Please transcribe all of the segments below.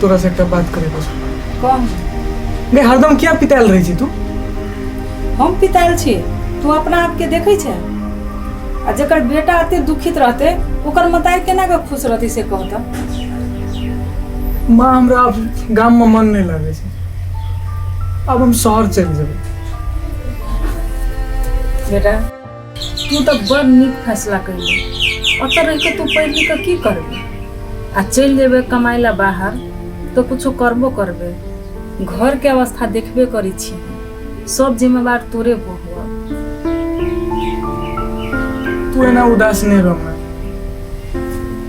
तोरासँ एकटा बात करैके छौ। कह। गे, हरदम किया पितायल रहै छी तू? हम पितायल छी? तू अपना आपके देखै छै? आ जकर बेटा एते दुखित रहतै ओकर मतारी केना कऽ खुश रहतै से कह तऽ। माँ, हमरा आब गाममे मन नहि लागै छै, आब हम शहर चलि जेबै। बेटा, तू तऽ बड़ नीक फैसला कैली। ओतऽ रहि कऽ तू पढ़ि लिख कऽ की करबे? आ चलि जेबै कमाइ लए बाहर तऽ कुछो करबो करबै? घरके अवस्था देखबे करै छी, सब जिम्मेवार तोरे पर हुआ। तू एना उदास नहि रह माँ।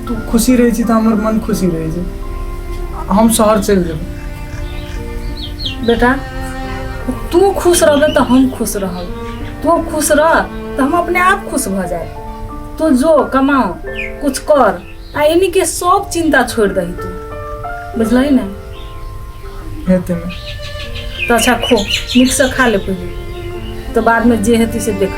तू खुशी रहै छी तऽ हमर मन खुशी रहै छै। हम शहर चलि जेबै। बेटा, तू खुश रहबे तऽ हम खुश रहब। तू खुश रह तऽ हम अपने आप खुश भऽ जाए। तू जो कमाओ, कुछ कर आ इन्हीं के सब चिंता छोड़ दही तू, बुझलही ने? हेतै ने। तऽ अच्छा, खो, नीकसँ खा ले पहिले, तऽ बादमे जे हेतै से देख।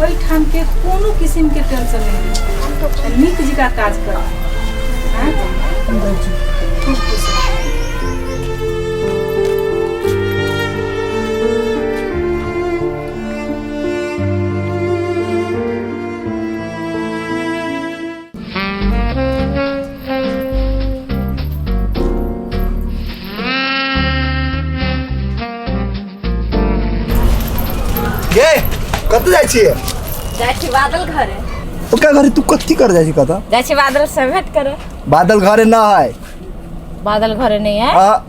ओहिठाम के कोनो किसिम के टेंशन नहीं, नीक जकाँ काज कर। खूब खुश रह। गे, कतऽ जाइ छियै? जाइ छी बादल घरे। ओकरा घरे तू कथी कर जाइ छी? कतऽ जाइ छी? बादल से भेंट करे। बादल घरे ना है। बादल घरे नहीं है? हाँ।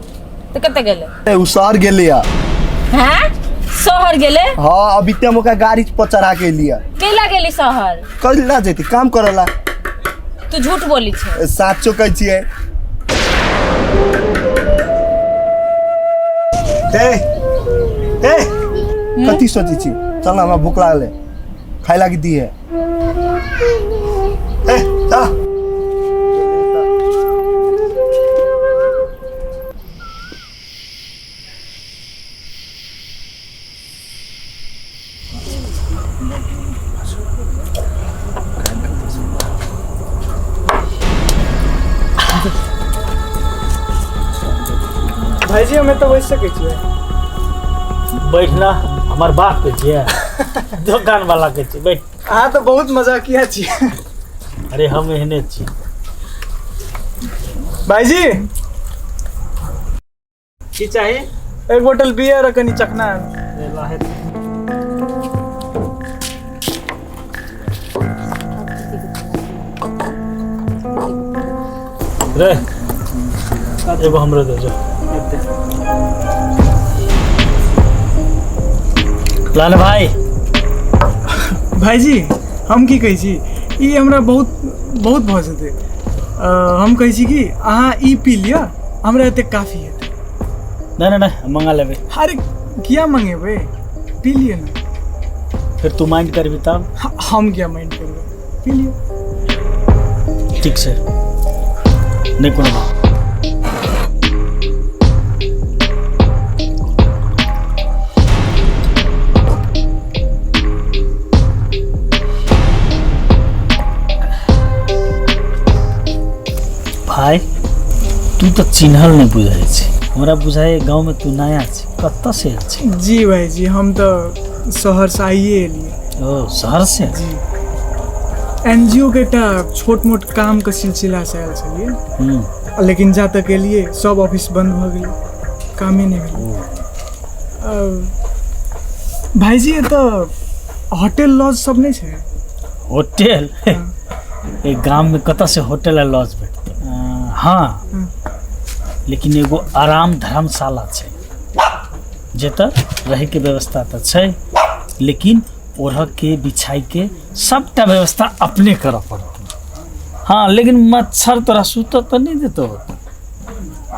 तो कतऽ गेलै? ए, उ शहर गेलै है। हैं, शहर गेलै? हाँ, अभी ते हम ओकरा गाड़ी पर चढ़ा के एलियै। कैला गेली शहर? कल ना जेती काम करला। तू झूठ बोली छै। ए, साचो कहै छियै। ए ए, कथी सोचै छी? चल ना, हमरा भूख लागल है, खाय लागी दिए। ए, चल। भाईजी, हम एतऽ बैस सकै छियै? बैठना हमर बाप के छियै, दोकान वाला के छियै? बैठ। अहाँ तऽ बहुत मजाकिया छियै। अरे, हम एहने छी। भाईजी। की चाही? एक बोतल बियर आ कनि चखना आनू। ए, लाहे। रे, एगो हमरो दे जो। लाल भाई। भाईजी, हम की कहै छी, ई हमरा बहुत बहुत भऽ जेतै। हम कहै छी कि अहाँ ई पी लिअ, हमरा एतेक काफी हेतै। नहीं नहीं नहीं, मंगा लेबे। अरे, किया मंगेबै? पी लिअ ने। फिर तू माइंड करबी तब? हम किया माइंड करबै? पी लिअ। ठीक छै, नहीं कोनो बात। भाई, तू तऽ चिन्हल नहि बुझाइ छै। हमरा बुझाइ गाँवमे तू नया छी। कतऽ से आयल छी? जी भाईजी, हम तऽ शहरसँ आइए एलियै। ओ, शहर से? जी, एन जी ओ के एकटा छोट मोट कामके सिलसिलासँ आयल छलियै। लेकिन जा तक एलियै, सब ऑफिस बंद भऽ गेलै, कामे नहि भेलै। भाईजी, एतऽ होटल लॉज सब नहि छै? होटल? एक गाममे कतऽ से होटल आ लॉज भेटतै? हँ, लेकिन एगो आराम धर्मशाला छै, जतऽ रहैके व्यवस्था तऽ छै, लेकिन ओढ़ऽके बिछाइके सबटा व्यवस्था अपने करऽ पड़त। हँ, लेकिन मच्छर तोरा सुतऽ तऽ नहि देतौ।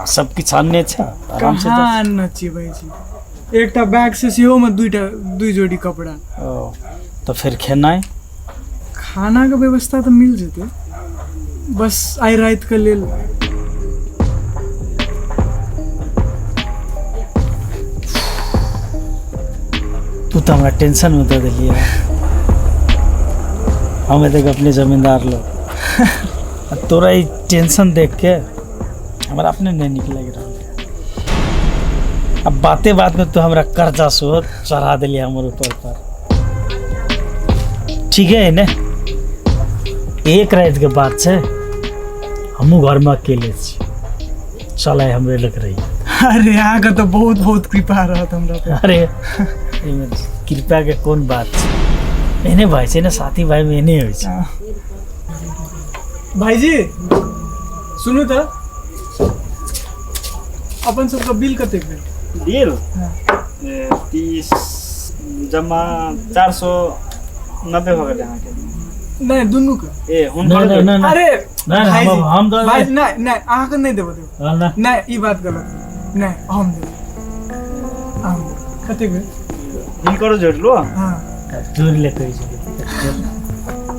सब किछु अन्ने छै, आराम से। कहाँ अन्न छियै भाईजी? एकटा बैग से सेहोमे दुईटा दुई जोड़ी कपड़ा। ओ, तऽ फेर खेनाइ? खानाके व्यवस्था तऽ मिल जेतै, बस आइ रातिके लेल। तू तऽ हमरा टेंशनमे दऽ देलियै। हम एतेक अपने जमींदार लोग आ तोरा ई टेंशन देख के हमरा अपने नहि नीक लागि रहल है। अब बाते बातमे तू हमरा कर्जा सेहो चढ़ा देलियै हमर ऊपर पर। ठीक है ने, एक रातिके बात छै, हमहूँ घरमे अकेले छी, चल आइ हमरे लग रही। अरे अहाँके तऽ बहुत बहुत कृपा रहत हमरा पर। अरे एहिमे कृपा के कोन बात छै, एहने भाई छै ने, साथी भाई में एहने होइ छै। भाईजी सुनू तऽ, अपन सबके बिल कतेक भेल? बिल? हाँ। 30 जमा 490 भऽ गेलै अहाँके। नहि, दुनू के। ए हुनकर? नहि, नहि, नहि। अरे नहि, भाईजी, हम दऽ भाई नहि नहि, अहाँके नहि देबऽ देब। नहि। नहि, ई बात गलत। नहि, हम देब, हम देब। कतेक भेल? हुनकरो जोड़ि लू। हाँ। जोड़ि ले कहै छै।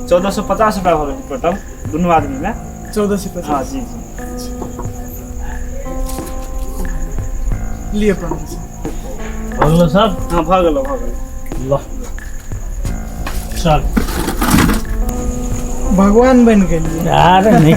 1450 रुपया भऽ गेलै टोटल दुनू आदमीमे। चौदह सौ हाँ। पचास जी जी। लिए 1500। भऽ गेलो सब? हाँ, भऽ गेलो, भऽ गेलो। ल चल। भगवान बनि गेलियै। अरे नहि।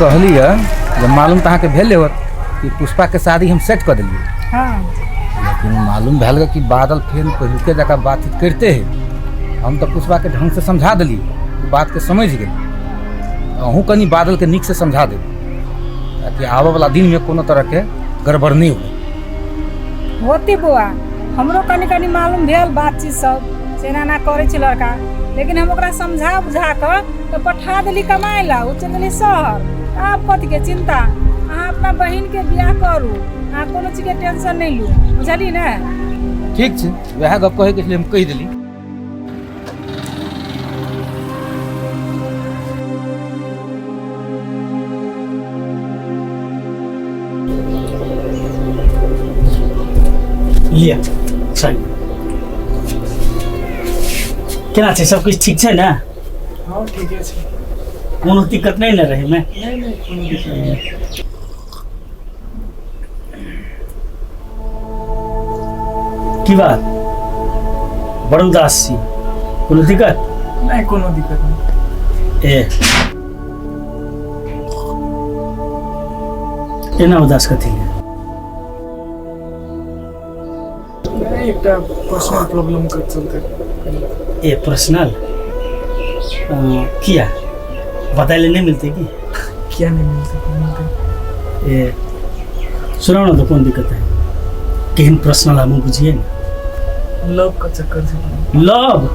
कहली है जब मालूम तऽ अहाँके भेल होत कि पुष्पाके शादी हम सेट कऽ देलियै। हाँ। लेकिन मालूम भेल कि बादल फेर पहिलुके जकाँ बातचीत करिते है। हम तऽ पुष्पाके ढङ्गसँ समझा देलियै, ओ बातके समझि गेल। अहूँ कनि बादलके नीकसँ समझा देबै ताकि आबयवला दिनमे कोनो तरहके गड़बड़ नहि हो। होती बौआ, हमरो कनि कनि मालूम भेल बातचीत सब से एना एना करै छै लड़का, लेकिन हम ओकरा समझा बुझा कऽ तऽ पठा देली कमाइ ला, ओ चलि गेली शहर। आब कथीके चिन्ता? अहाँ अपना बहिनके बियाह करू, अहाँ कोनो चीजके टेंशन नहि लू, बुझलियै ने? ठीक छै, वएह गप कहैके छलै, हम कहि देली। लिअ, चल। केना छै? सब किछु ठीक छै ने? हँ, ठीके छै। कोनो दिक्कत नहि ने रहैमे? नहि नहि, कोनो दिक्कत नहि। की बात, बड़ उदास छी, कोनो दिक्कत? नहि, कोनो दिक्कत नहि। ए, एना उदास कथी ले? नहि, एकटा पर्सनल प्रॉब्लम के चलते। ए, पर्सनल किया बताइले नहि मिलते की? किया नहि मिलते? मिलते। ए, सुनाउ ने तऽ, कोन दिक्कत है, केहन पर्सनल, हमहूँ बुझिए ने। लव का चक्कर से। लव?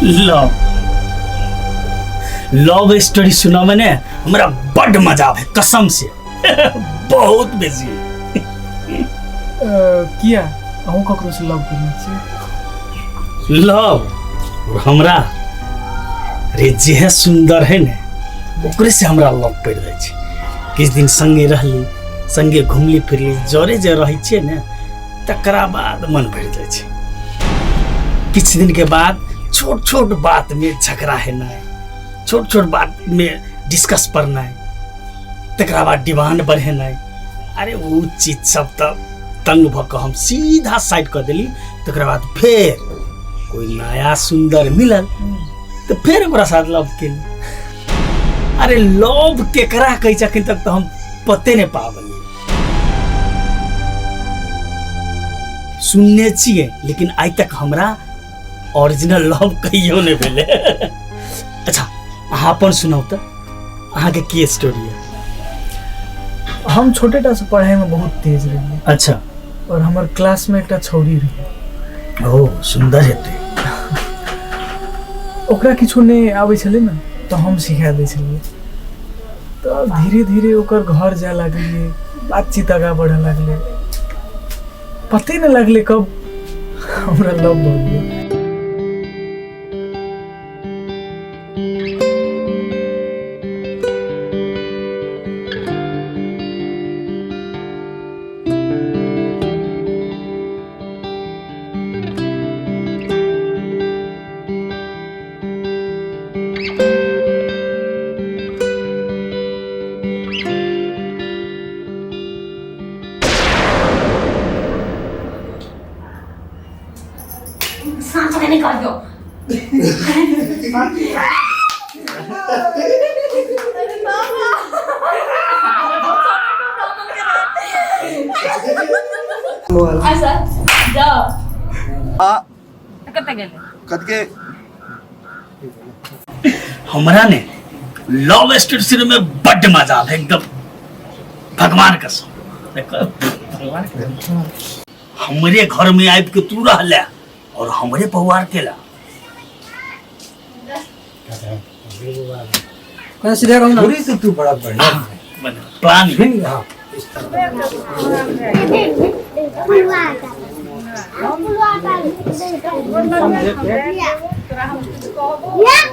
लव, लव स्टोरी सुनऽ में ने हमरा बड्ड मजा आबै, कसम से बहुत बेसी। किया, अहूँ ककरो से लव करने छियै? लव हमरा रे जेहे सुंदर है ने, ओकरे से हमरा लव पड़ि जाइ छै। किछु दिन संगे रहली, संगे घुमली फिरली, जरे जे रहै छियै ने, तकरा बाद मन भरि जाइ छै। किछु दिनके बाद छोट छोट बातमे झगड़ा हेनाइ, छोट छोट बातमे डिस्कस पड़नाइ, तकरा बाद डिमांड बढ़ेनाइ, अरे ओ चीज सब तऽ तंग भऽ कऽ हम सीधा साइड कऽ देली। तकरा बाद फेर कोई नया सुंदर मिलल तऽ फेर ओकरा साथ लव केली। अरे लव केकरा कहै छै, अखन तक तऽ हम पते नहि पाबलियै। सुनने छियै, लेकिन आइ तक हमरा ओरिजिनल लव कहियो नहि भेलै। अच्छा, अहाँ अपन सुनाउ तऽ, अहाँके की स्टोरी है? हम छोटे टा से पढ़ाई में बहुत तेज रहिए। और हमर क्लास में एकटा छौड़ी रही। ओ सुन्दर हेतै। ओकरा किछो नहि आबै छलै ने तऽ हम सिखा दै छलियै। तऽ धीरे धीरे ओकर घर जाय लागलियै, बातचीत आगाँ बढ़ऽ लागलै, पते नहि लागलै कब हमरा लव भऽ गेलै। साँच में निकाल दो। अच्छा जाओ। आ कतऽ गेलै? कतके हमरा ने लव स्टोरी में बड्ड मजा आल, एकदम भगवान कसम। देखो, भगवान कसम। हमरे घर में आबि के तू रहले और हमरे परिवार केला। थोड़ी से तू बड़ा बढ़िया प्लान हाँ। Yeah.